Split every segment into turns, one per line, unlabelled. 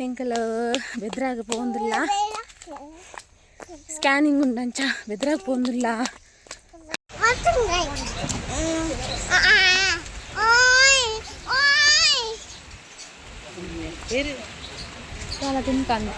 ಎಂಕಲು ಬೆದ್ರಾಗ ಪೋಂದಿಲ್ಲ, scanning ಉಂಡಂಚ ಬೆದ್ರಾಗ ಪೋಂದಿಲ್ಲ. చాలా తింటాను.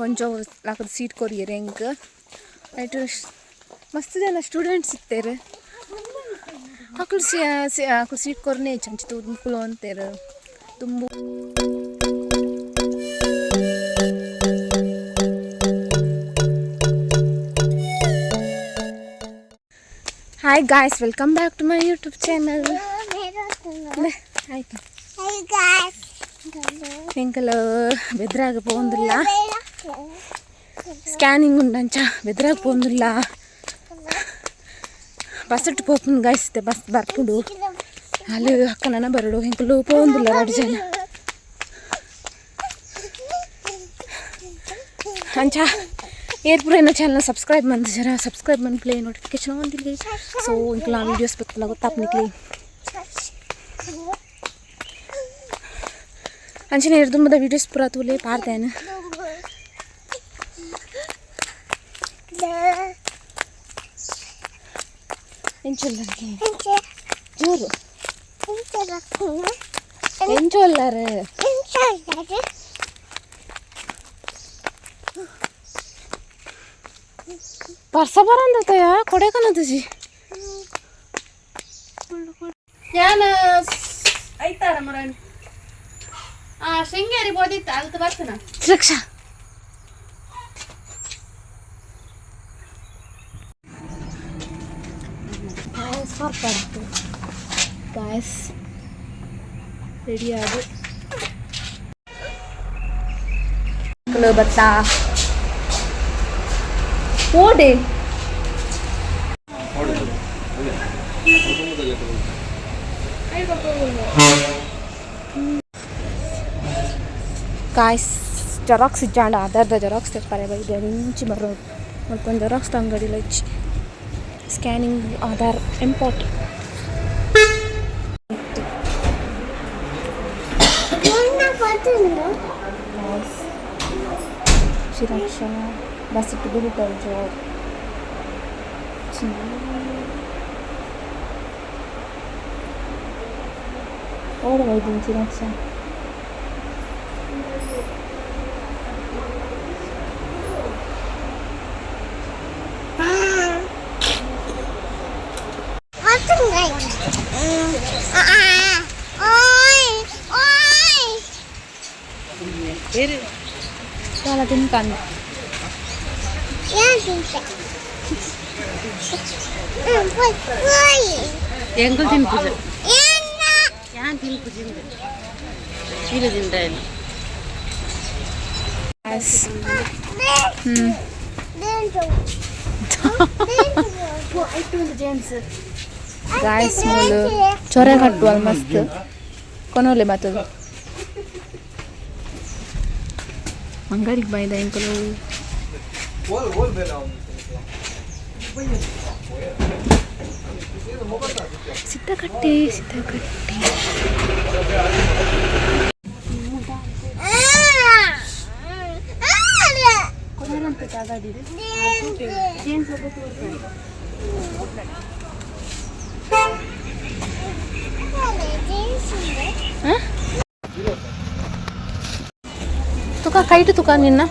ಒಂಜೋ ಲಾಕದ seat ಕೊರಿಯೆರ್ ಎಂಕ್. ಐಟ್ ಮಸ್ತ್ ಜನ ಸ್ಟೂಡೆಂಟ್ಸ್ ಇತ್ತೆರ್. ಅಕುಲು ಅಕುಲು ಸೀಟ್ ಕೊರ್ನೆ ಅಂಚ ತೂದು ಕುಲೊಂತೆರ್ ದುಂಬು. Hi guys, welcome back to my YouTube channel. ಆಯ್ತು, ಎಂಕಲು ಬೆದ್ರಾಗ ಪೋಂದಿಲ್ಲ, ಸ್ಕ್ಯಾನಿಂಗ್ ಉಂಡಂಚ ಬೆದ್ರಾಗ ಪೋಂದಿಲ್ಲ. ಬಸ್ ಇಟ್ಟು ಪೋಪುಂಡು ಗಾಯ್ಸ್, ಬಸ್ ಬರ್ಪುಂಡು. ಅಲ್ಲಿ ಅಕ್ಕನ ಬರಡು, ಎಂಕಲು ಪೋಂದಿಲ್ಲ ರಡ್ಡ್ ಜನ ಅಂಚ. ಏರ್ಪುರ ಏನೋ ಚಾನಲ್ ಸಬ್ಸ್ಕ್ರೈಬ್ ಮಂದಿಜರ, ಸಬ್ಸ್ಕ್ರೈಬ್ ಮನ್ಪುಲೆ, ನೋಟಿಫಿಕೇಶನ್ ಒಂದಿಲ್ಲ. ಸೊ ಇಂಕ್ಲ ವೀಡಿಯೋಸ್ ಬತ್ತಲ್ಲ ಗೊತ್ತಾಪ್ನಿಕ್ಲಿ. ಅಂಚನೆ ದುಂಬದ ವೀಡಿಯೋಸ್ ಪೂರ ತೂಲೆ ಪಾಡ್ದೇನು. ಎಂಚುಲ್ಲರ್ ಜೋರು? ಎಂಚೊಲ್ಲಾರು? ಬರ್ಸ ಬರಂದತಯ ಕೊಡೆಕನದಜಿ.
ಯಾನ್ ಐತಾರ ಮರನ್ ಆ ಶೃಂಗೇರಿ ಬೋದಿತ್ತ ಅಲ್ತ ಬರ್ತನ.
ಸುರಕ್ಷಾ. ಪಡ್ತು ಗಾಯ್ಸ್, ರೆಡಿ ಆದು ಬತ್ತಾ ಓಡೆ. ಗಾಯ್ಸ್, ಜೆರಾಕ್ಸ್ ಇಜ್ಜಾಂಡ ಆಧಾರ್ದ ಜೆರಾಕ್ಸ್ ತೆಪ್ಪರೆ ಬೈದೆ. ಇಂಚಿ ಬರೋದು ಮಲ್ಕೊಂದು ಜೆರಾಕ್ಸ್ ಅಂಗಡಿಲ ಇಜ್ಜಿ. Scanning Aadhaar important. ಶಿರಾಕ್ಷ ಬಸ್ ಇಟ್ಟು ಜೋರ್. ಓಡ ಬೈದಿನ ಚಿರಾಕ್ಷ. చాలా తింటాను.
ಎಂಕುಲು ತಿನ್ಪುಜ, ಯಾನ್ ತಿನ್ಪುಜಿ, ಇಲ್ಲ ತಿಂತ.
ಹ್ಞೂ. ಗಾಯ್ಸ್, ಮೂಲು ಚೊರೆ ಕಟ್ಟುವಲ್ ಮಸ್ತ್ ಕೊನೊಲೆ ಬತ್ತದ. ಅಂಗಡಿಗೆ ಬೈದ ಎಂಕುಲು. ಸಿದ್ದಕಟ್ಟೆ, ಸಿದ್ದಕಟ್ಟೆ. ತುಕ ಕೈಟು ತುಕ ನಿನ್ನ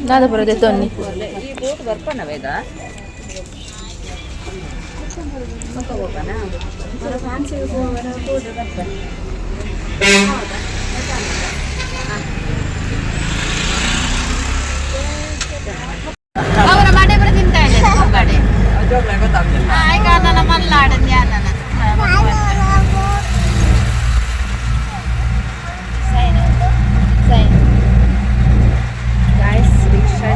ದಾದ ಬರೋದೆ ತೊನ್ನಿ.
ಈ ಬೋಟ್ ಬರ್ಪನ ಬೇಗ. ಅವರ ಮಡೆ ಬರ ತಿಂತ ಬಡೆ ಆಯ್ಕ ನನ್ನ ಮಲ್ಲಾಡ ಧ್ಯಾನ.
Guys, rickshaw.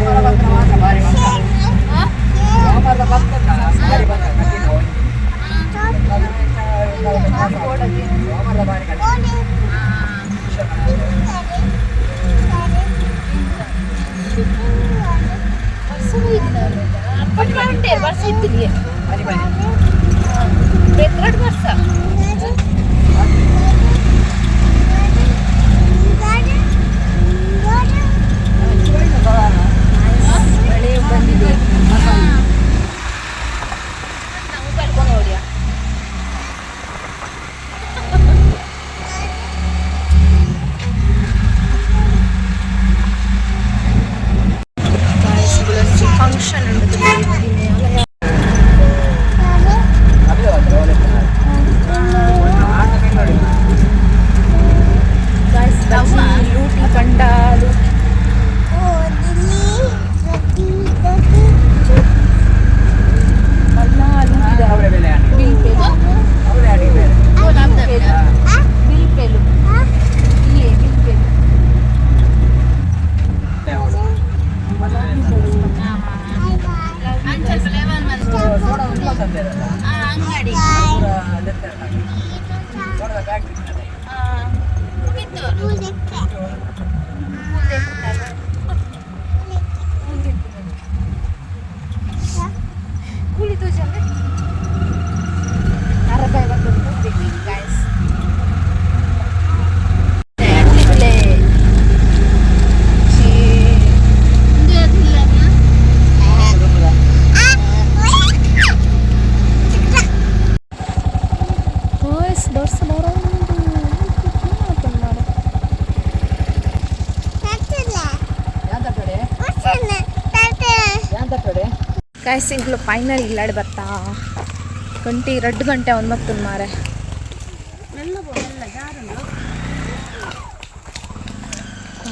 ಕೂಲಿ ತೋಜಂದೆ ಅರಬಾಯ್ ಬಂದು ಗಾಯ್ಸ್. ಬರ್ಸ ಬರೋದು. ಮಾಡು. ಗಾಯ್ಸ್, ಇಂಕ್ಲು ಫೈನಲ್ ಇಲ್ಲಾಡ್ ಬರ್ತಾ. ಗಂಟೆ 2 ಗಂಟೆ ಒಂದು ಮತ್ತು ಮಾರೆ.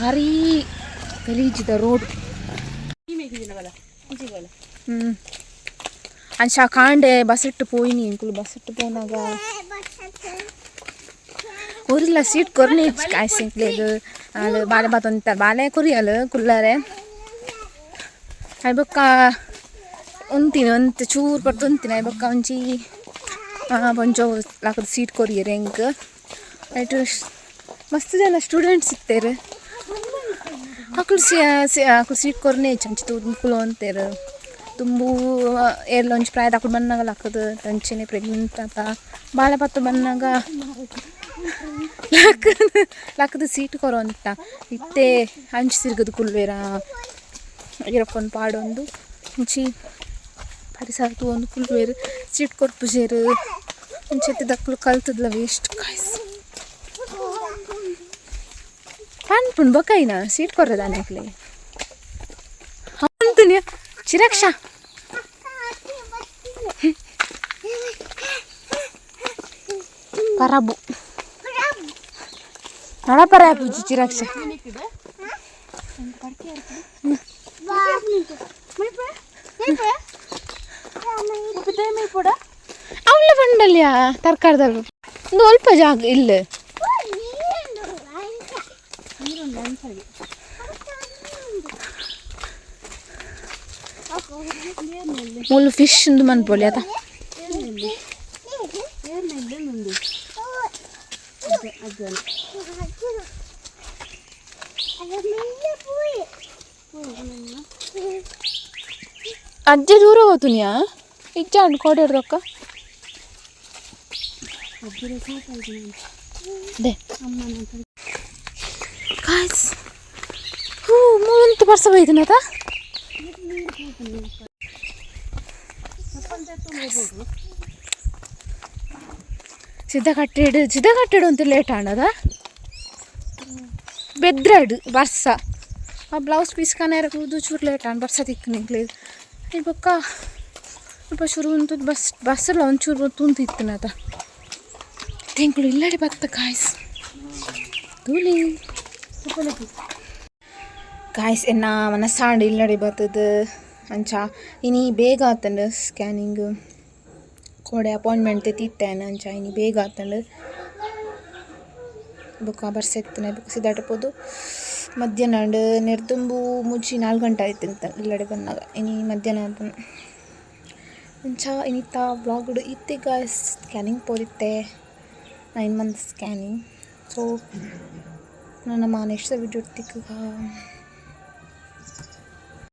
ಭಾರೀ ಗಲೀಜಿದ ರೋಡ್. ಅಂಚ ಕಾಂಡೆ ಬಸ್ ಇಟ್ಟು ಪೋಯಿನಿ. ಇಂಕುಲು ಬಸ್ ಇಟ್ಟು ಪೋನಾಗ ಊರಿಲ್ಲ ಸೀಟ್ ಕೊರ್ನಿ. ಗಾಯ್ಸ್, ಇಂಕ್ಲೆಗ್ ಅದು ಬಾಲೆ ಬಾತೊಂತ ಬಾಲೆ ಕುರಿಯಲ್ ಕುಲ್ಲರೆ. ಬೊಕ್ಕ ಉಂತಿನಿ, ಒಂತೆ ಚೂರು ಪಡ್ದು ಉಂತಿನಿ. ಬೊಕ್ಕ ಒಂಜಿ ಪೊಂಜೋವು ಲಾಕುದು ಸೀಟ್ ಕೊರಿಯೆರ್ ಎಂಕ್. ಐಟ್ ಮಸ್ತ್ ಜನ ಸ್ಟೂಡೆಂಟ್ಸ್ ಇತ್ತೆರ್. ಅಕುಲು ಅಕುಲು ಸೀಟ್ ಕೊರ್ನೆ ಇಜ್ಜಿ. ಅಂಚ ತೂದು ಕುಲೊಂತೆರ್. ದುಂಬು ಏರ್ಲ ಒಂಜಿ ಪ್ರಾಯದ ಅಕುಲು ಬನ್ನಗ ಲಕ್ಕುದು, ಅಂಚೆನೆ ಪ್ರೆಗ್ನೆಂಟ್ ಆತ ಬಾಲೆ ಪತ್ತು ಬನ್ನಗ ಲಕ್ಕುದು ಲಕ್ಕುದು ಸೀಟ್ ಕೊರೊಂತ. ಇತ್ತೆ ಅಂಚಿ ತಿರುಗುದು ಕುಲ್ವೆರ, ಇರಪ್ಪೊಂದು ಪಾಡೊಂದು ಒಂಜಿ ಪರಿಸರ ತೂವೊಂದು ಕುಲ್ವೆರ್. ಸೀಟ್ ಕೊರ್ಪುಜೆರ್. ಅಂಚೆತ್ತಿದಕುಲು ಕಲ್ತುದ್ಲ ವೇಸ್ಟ್ ಗಾಯ್ಸ್. ಪನ್ಪುಂಡು ಬೊಕ ಸೀಟ್ ಕೊರ್ರೆ ಅಕ್ಲೆ ಅಂತುನಿ. ಚಿರಕ್ಷ. ಪರಬು ನಡಪರ ಪೂಜಿ ಚಿರಕ್ಷ. ಅವಳ ಬಂಡಲ್ಯಾ ತರಕಾರಿದಲ್ವ ಒಂದು ಅಲ್ಪ ಜಾಗ ಇಲ್ಲ. ಮೂಲು ಫಿಶ್ ಉಂದು ಮನ್ಪೊಲಿ ಅತ. ಅಜ್ಜೆ ದೂರ ಹೋತುನಿಯಾ ಇಜ್ಜಾಂಡ್ ಕೋಡೆಡ್ದೊಕ್ಕ ದೆ. ಗಾಯ್ಸ್, ಹೂ ಮೂವಂತ ಬರ್ಸ ಬೈದಿನದ. ಸಿದ್ಧ ಕಟ್ಟಿಡು, ಸಿದ್ಧ ಕಟ್ಟಿಡು ಅಂತ ಲೇಟ್ ಆಂಡದ. ಬೆದ್ರಡು ಬರ್ಸ. ಆ ಬ್ಲೌಸ್ ಪೀಸ್ ಕನೇರ ಕೂದು ಚೂರು ಲೇಟ್ ಆಂಡ್. ಬರ್ಸ ತಿಕ್ಕು ನಿಂಕ್ಲೆ. ಈ ಬೊಕ್ಕ ಸ್ವಲ್ಪ ಶುರು ಉಂಟು. ಬಸ್ ಬಸ್ಸಲ್ಲ ಒಂಚೂರು ತುಂತು ಇತ್ತಿನದ. ತಿಂಗಳು ಇಲ್ಲಡೆ ಬತ್ತ ಗಾಯ್ಸ್. ತೂಲಿ ಗಾಯ್ಸ್, ಎನ್ನ ಮನಸ್ಸಾಂಡ್ ಇಲ್ಲಡೆ ಬತ್ತದ. ಅಂಚ ಇನಿ ಬೇಗ ಆತಂಡ್ ಸ್ಕ್ಯಾನಿಂಗ್. ಕೋಡೆ ಅಪಾಯಿಂಟ್ಮೆಂಟ್ ತಿತ್ತೇನೆ. ಅಂಚ ಇನಿ ಬೇಗ ಆತಂಡ್. ಬೊಕ್ಕ ಬರ್ಸ ಇತ್ತಿನ ಬೊಕ್ಕ ಸಿದಾಟ ಪೋದು ಮಧ್ಯಾಹ್ನ ಆಂಡ್. ನೆರ್ದುಂಬು 3-4 ಗಂಟೆ ಆಯ್ತು ಅಂತ ಇಲ್ಲಡೆ ಬಂದಾಗ. ಇನಿ ಮಧ್ಯಾಹ್ನ ಆತಂಡ್. ಅಂಚ ಇನಿತ ವ್ಲಾಗ್ಡ್ ಇತ್ತೆ ಗಾಯ್ಸ್. ಸ್ಕ್ಯಾನಿಂಗ್ ಪೋದಿತ್ತೆ, 9 ಮಂತ್ ಸ್ಕ್ಯಾನಿಂಗ್. ಸೊ ನಮ್ಮ ನೆಕ್ಸ್ಟ್ ವಿಡಿಯೋ ತಿಕ್ಕುಗ.